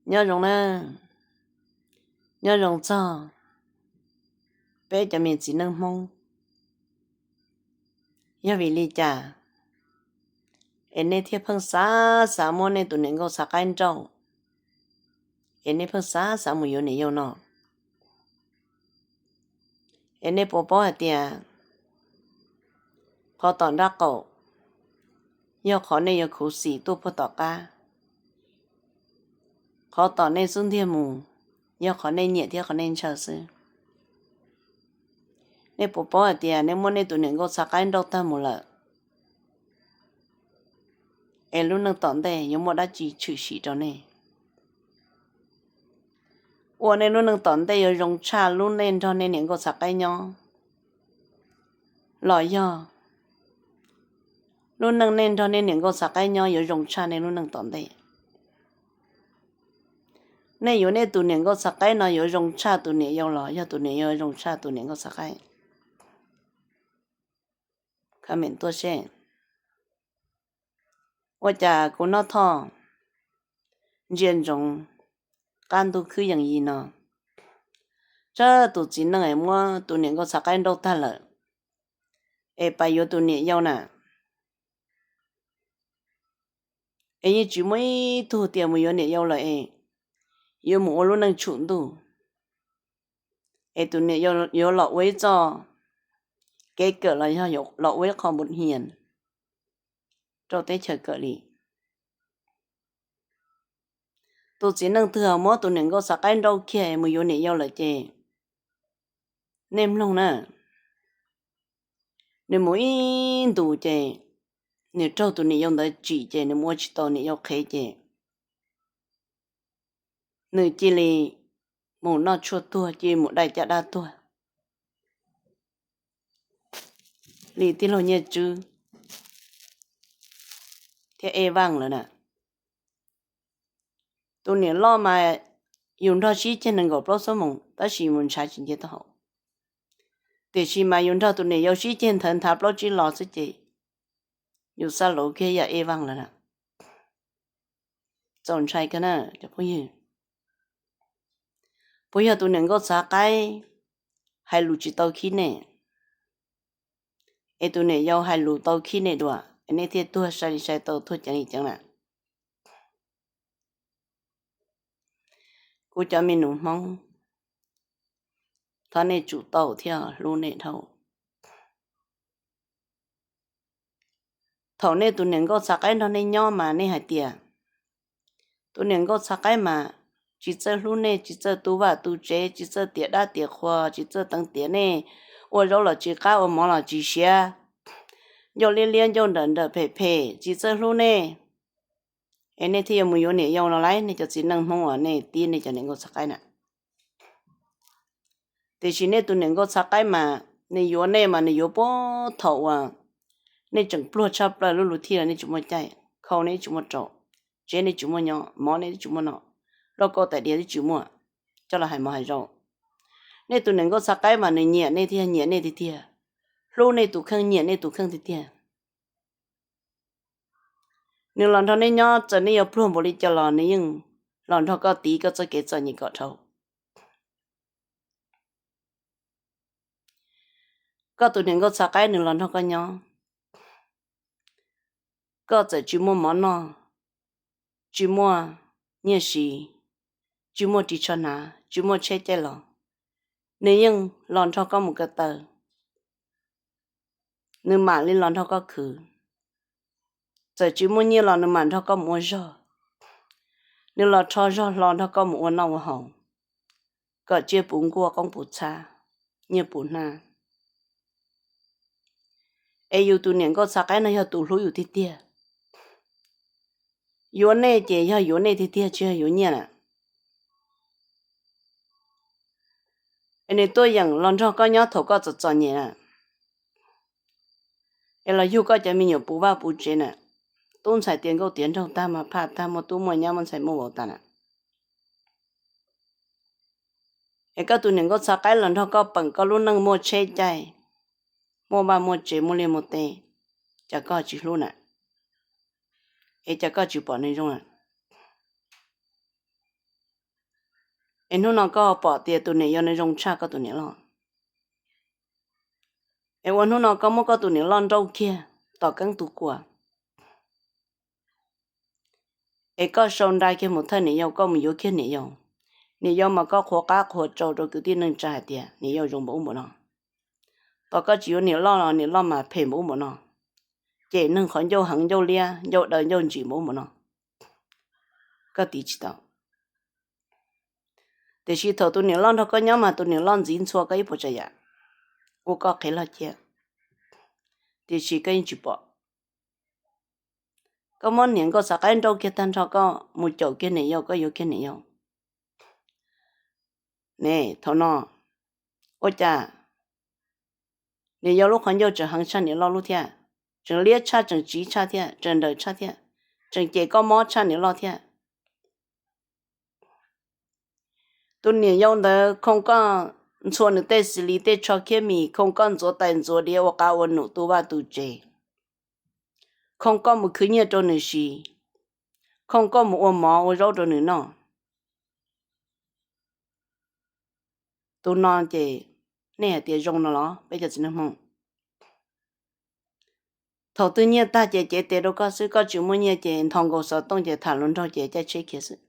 Nyob zoo na, nyob zoo txog peb cov me txiv neej Hmoob. Yog vim li cas es nej thiaj pheej xav xav muab nej tus niam nkauj txhav qaib nrauj, es nej pheej xav xav mus yuav niam yau no? Es nej puas paub hais tias qhov tom nraub qaum yog qhov nej yuav khuv xim tuaj puag tom qab, qhov tom nej xub ntiag mus yog qhov nej nyiam thiab qhov nej ntshaw xwb? Nej puas paub hais tias nej muab nej tus niam nkauj txhav qaib nrauj tag mus lawm, es lub neej tom ntej yuav muaj dab tsi tshwm sim rau nej? Ua nej lub neej tom ntej yuav zoo tshaj lub nej nrog nej niam nkauj txhav qaib nyob, los yog lub neej nej nrog nej niam nkauj txhav qaib nyob yuav zoo tshaj nej lub neej tom ntej? Nej yuav nej tus niam nkauj txhav qaib no yuav zoo tshaj tus niam yau los yog tus niam yau zoo tshaj tus niam nkauj txhav qaib? Comment tuaj seb. Ua cas kuv Nob Thoj ntsia ntsoov qab ntuj khwb yees yim no, tsawg tus txiv neej es muab tus niam nkauj txhav qaib nrauj tag lawm, es pais yuav tus niam yau na, es yeej tsis muaj ib tug tias mus yuav niam yau lawm es yuav mus ua lub neej tshum ntuj, es tus niam yau yuav los ua ib txoj kev kawm los yog los ua ib qho npus hias rau teb chaws kawm li. Tus txiv neej twg muab tus niam nkauj txhav qaib nrauj kiag mus yuav niam yau lawm ces nej mloog na, nws mus ib ntus ces nws raug tus niam yau ntawd tsim ces nws mus ua tsis tau niam yau qhev ces nws cia li mus noj tshuaj tuag, cia li mus dai caj dab tuag li tij laug Nyiaj Tswb thiab Ej Vaj lawm na. Tus niam loj mas yus nrog sib ceg nees nkaum plaub xuab moos tab sis mus ntshav tsis nce taub hau. Tiam sis mas yus nrog tus niam yau sib ceg nthawv nthav plaub tsib los xwb ces yus xav lauv kiag yam Ej Vaj lawm na. Txaus ntshai kawg na cov phooj ywg. Puas yog tus niam nkauj txhav qaib hais lus tsis tau khib nej, es tus niam yau hais lus tau khib nej dua, es nej thiaj tuag sai li sai tau, tuag ceev li ceev na? Kuv cov me nus Hmoob, thov nej tsum tau thiab hlub nej dhau. Thaum nej tus niam nkauj txhav qaib nrog nej nyob mas nej hais tias tus niam nkauj txhav qaib mas tsis txawj hlub nej, tsis txawj tu vaj tu tsev, tsis txawj tiav dab tiav qhua, tsis txawj teev tiav nej, ua zaub los tsis qab, ua mov los tsis siav, ncauj liab liab, ncauj nrawm nrawm phem phem, tsis txawj hlub nej, es nej thiaj yuav mus yuav niam yau no lauj, nej cov txiv neej Hmoob uas nej tib nej cov niam nkauj txhav qaib na. Tiam sis nej tus niam nkauj txhav qaib mas nws yuav nej mas nws yuav puag thaum uas nej tseem pluag tshaj plaws, lub lub thij los nej tsis muaj caij, khau nej tsis muaj rau, tsev nej tsis muaj nyob, mov nej tsis muaj noj, lauj kaub tais diav twb tsis muaj coj los hais mov hais zaub. Nej tus niam nkauj txhav qaib mas nws nyiam nej tiag, nyiam nej tiag tiag, hlub nej tus kheej, nyiam nej tus kheej tiag tiag. Nws los nrog nej nyob, txawm nej yuav pluag npaum li cas los nws yeej los nrog koj tiv koj txoj kev txom nyem kom dhau. Koj tus niam nkauj txhav qaib nws los nrog koj nyob, koj txawm tsis muaj mov noj, tsis muaj nyiaj siv, tsis muaj ris tsho hnav, tsis muaj tsheb caij los, nws yeej los nrog koj mus ko taw. Nws mam li los nrog koj khwv. Txawm tsis muaj nyiaj los nws mam nrog koj mus ua zog. Nws los rho zog hlo nrog koj mus ua noj ua haus, kom tsiaj puv nkuaj, qoob puv txhab, nyiaj puv hnab. Es yus tus niam nkauj txhav qaib no yog tus hlub yus tiag tiag. Yuav nej ces yog yuav nej tiag tiag, tsis yog yuav nyiaj na. Es nws tuaj yeem los nrog koj nyob thaum koj txom txom nyem na, es los yug koj cov me nyuam puv vaj puv tsev na. Tub ntxhais tiav nkauj tiav nraug tag mas phaj tag, muaj tub muaj nyab muaj ntxhais muaj vauv tas na. Es koj tus niam nkauj txhav qaib los nrog koj peem koj lub neej muaj tsheb caij, muaj vaj muaj tsev, muaj liaj muaj teb, cas koj tsis hlub na? Es cas koj tsis pom nws zoo na? Es hnub no koj pom tias tus niam yau no zoo tshaj koj tus niam loj, es ua hnub no koj muab koj tus niam loj nrauj kiag tom keeb tus kua, es koj sau nra kiag mus thawj niam yau, koj mus yuav kiag niam yau. Niam yau mas koj qhuas qab qhuas tsau rau kwv tij neej tsa hais tias niam yau zoo npaum ub npaum no. Tos koj tsis yuav niam loj los niam loj mas phem npaum ub npaum no, cem neeg qhov ncauj heev ncauj liab ncauj daw ncauj ntsis npaum ub npaum no, koj tiv tsis tau. Tiam sis thaum tus niam loj nrog koj nyob mas tus niam loj ntxiv ntxhua koj ib puas tsav yam, ua koj qhev loj ciaj, tiam sis koj yeej tsis pom. Koj muab niam nkauj txhav qaib nrauj kiag tag nrho, koj mus caum kiag niam yau, koj yuav kiag niam yau. Ne, thaum no ua cas niam yau lub qhov ncauj tseem heev tshaj niam loj lub thiab, tseem liab tshaj, tseem tsiv tshaj thiab, tseem nrawm tshaj thiab, tseem cem koj mob tshaj niam loj thiab? Tus niam yau ntawd khoo koj ntxhua nws tej xis lis tej tsho khiab mis, khoo koj ntxuav tais ntxuav diav ua qav ua num tu vaj tu tsev, khoo koj mus khwv nyiaj rau nws siv, khoo koj mus ua mov ua zaub rau nws noj. Tus no ces nej hais tias zoo no los peb cov txiv neej Hmoob? Thaum twg nyiaj tag ces cev tes rau koj xwb, koj tsis muaj nyiaj ces nthos nkaus xov tooj ces tham hluas nraug ces caij tsheb khiav xwb.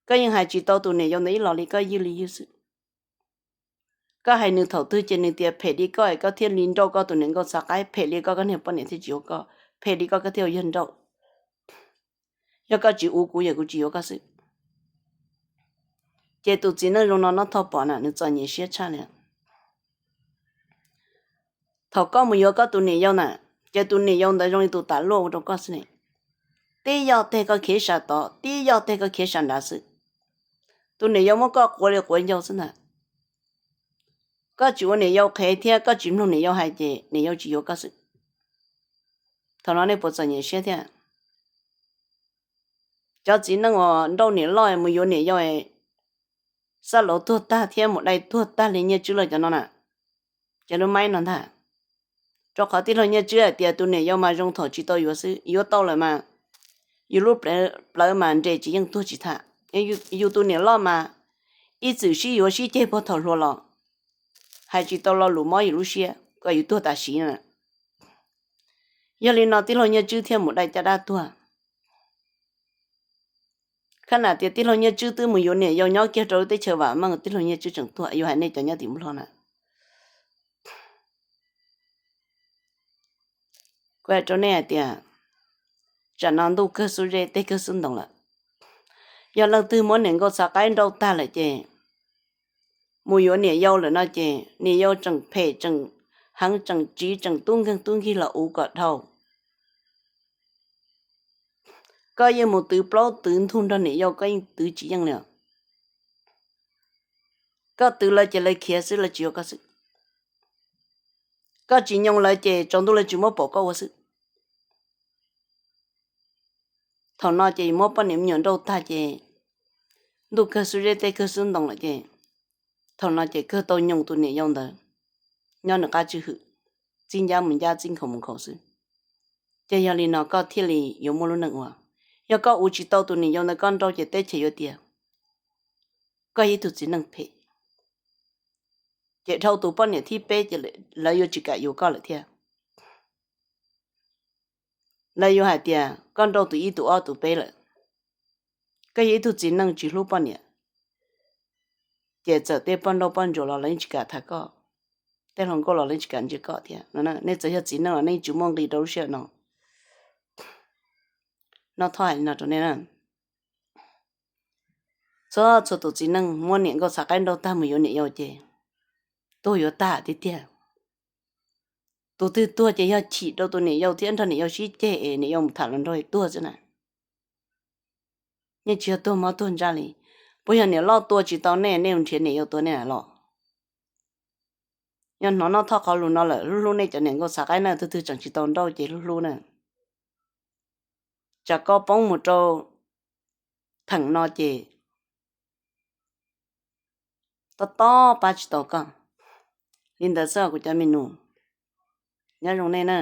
Koj yeej hais tsis tau tus niam yau ntawd ib los li, koj ywj li ywj xwb. Koj hais nws thaum twg ces nws tias phem li koj es koj thiaj li nrauj koj tus niam nkauj txhav qaib, phem li koj, koj niag poj niam thiaj tsis yuav koj, phem li koj, koj thiaj ua yawg nrauj. Yog koj tsis uv kuv yog kuv tsis yuav koj xwb. Ces tus txiv neej zoo no Nob Thoj Pov na nws txom nyem siab tshaj li. Thaum koj mus yuav koj tus niam yau na, ces tus niam yau ntawd zoo li tus tas luaj ua rau koj xwb ne. Tib yoj teg koj khiav sab tod, tib yoj teg koj khiav sab nrad xwb. Tus niam yau muab koj quav li quav ncau xwb ntag. Koj tsis ua niam yau qhev thiab koj tsis mloog niam yau hais ces niam yau tsis yuav koj xwb. Thaum no nej puas txom nyem siab thiab? Cov txiv neej uas nrauj niam loj mus yuav niam yau, xab laus tuag tag thiab mus dai tuag tag li Nyiaj Tswb lawv cov no na, cov lub maib no ntag. Rau qhov tij laug Nyiaj Tswb hais tias tus niam yau mas zoo thaum tsis tau yuav xwb, yuav tau lawm mas yus lub plawv mas nres tsis yeej tuag tsis tham. Yus tus niam loj mas ib txwm sib yuav sib ceg puag thaum hluas los hais tsis tau lo lus mob yus lub siab kom yus tuag tas siv na. Yog li no tij laug Nyiaj Tswb thiaj mus dai caj dab tuag. Khab nam tias tij laug Nyiaj Tswb twb mus yuav niam yau nyob kiag rau lub teb chaws vam meej, tij laug Nyiaj Tswb tseem tuag, yus hais nej cov nyob tim Nplog na. Kuv hais rau nej hais tias, tsam no ntuj kawg xub zeb tej kawg xub ntoo lawm. Yog leej twg muab niam nkauj txhav qaib nrauj tag lawm ces mus yuav niam yau lawm no ces niam yau tseem phem tseem heev tseem tsiv tseem tub nkeeg tub nkig los uv kom dhau. Koj yeej mus twv plaub twv ntug nrog niam yau koj yeej twv tsis yeej li. Koj twv lawv ces lawv khiav xwb, lawv tsis yuav koj xwb. Koj tsis nyoo lawv ces tsaus ntuj lawv tsis muab pom koj ua xwb. Thaum no ces muab poj niam me nyuam nrauj tag ces ntuj kawg xub zeb tej kawg xub ntoo lawm ces thaum no ces kawg tau nyoo tus niam yau ntawd nyob nws qab tswj hwm, txij ncab mus ncab txij nkhaus mus nkhaus xwb. Ces yog li no koj thiaj li yuav muaj lub neej ua. Yog koj uv tsis tau tus niam yau ntawd koj nrauj ces teb chaws yuav tias koj yog ib tug txiv neej phem, ces dhau tus poj niam thib peb ces lawv yuav tsis kam yuav koj lawm thiab. Lawv yuav hais tias koj nrauj tus ib tus ob tus peb lawm, koj yog ib tug txiv neej tsis hlub poj niam, ces txawm tej poj nrauj poj ntsuam los lawv yeej tsis kam tham koj, tej hluas nkauj los lawv yeej tsis kam ntsia koj thiab. Nej txawm yog txiv neej los nej yeej tsis muaj nqis rau lub sij hawm no. Nob Thoj hais li no rau nej na. Txhua txhua tus txiv neej muab niam nkauj txhav qaib nrauj tag mus yuav niam yau ces tuag yuav tag tiag tiag. Tus twg tuag ces yog chim rau tus niam yau thiab nrog niam yau sib ceg es niam yau mus tham hluas nraug tuag xwb na. Yeej tsis yog tuag mob tuag ntsaj li. Puas yog niam loj tua tsis tau nej, nej mus nrhiav niam yau tua nej los? Yog hnov Nob Thoj qhov lus no lawm, hlub hlub nej cov niam nkauj txhav qaib na, tus twg tseem tsis tau nrauj ces hlub hlub na. Tsam koj poob mus rau theem no ces tob tob pab tsis tau koj. Li ntawd xwb kuv cov me nus, nyob zoo nej na.